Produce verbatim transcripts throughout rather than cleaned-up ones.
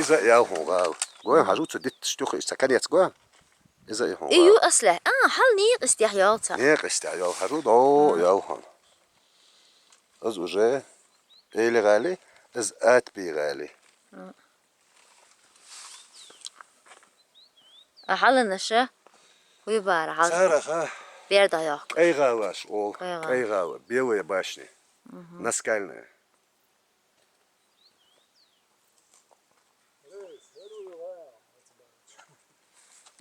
Иза ял хьуна гӀала. Гой хьажу цу дитташ тюха, иштта конец гой. Иза и хьуна И гӀала. Ю асле. А, хьал никъ истех ял ца. Никъ истех ял хьажу, до ял хьуна. Из уже эли гӀали, из атби гӀали. А хьаланаша хуй бара хьал. Цараха Берда яхк. КӀайгӀаваш, о, КӀайгӀа. КӀайгӀава, белая башня. Наскальная.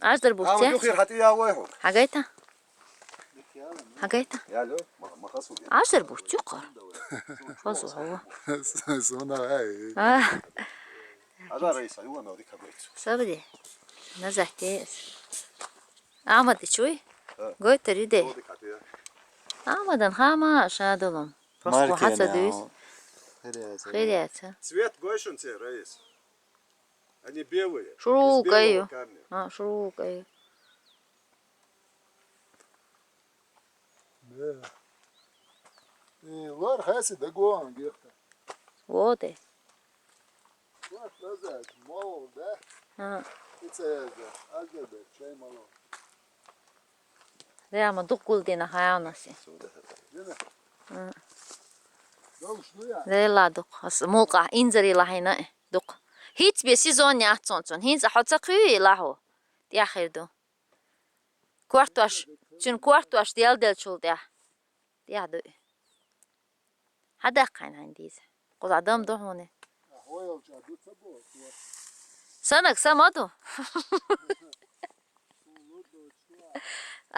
Аждар Ама бухте? Юхир хати я вай ху. Хагайта? Хагайта? Яло, ма ма хасу. Аждар бухте кар. Хазу хава. Сона ай. А, Ада райса юа ма дика гойцу. Сабди. Назахте. Амади чуй? Гой тариде. Амадан хама шадулум. Просто Маркена, хаса дюйс. Хириаца. Хириаца. Цвет гойшун це, раис. Они белые. Шуру Из белого каю. Камня. А, шуру каю. Да. И лор хаси дагон гехта. Вот и. Лор хаза, мол, да? А. Ица язда, азда да, чай мало. Ряма дукъ гулдина хаянаси. Дина. А. Дом шнуя. Рела дукъ. Ас мулка инзари лахина дукъ. Хиц бе сезон яццон цун. Хинца хоца кхуи лаху. Тяхирду. Квартваш. Чин квартваш дел дел чул тя. Тя ду. Хадаккайн хайн диз. Къуз адам ду хуни. Санак самаду.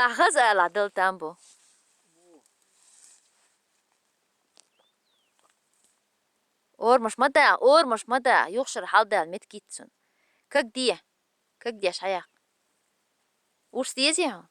Ахаз ала дал тамбу. Ормаш мада, ормаш мада, юхшар халдал мет китсун. Как дия? Как дия шаяк? Уж стези ха?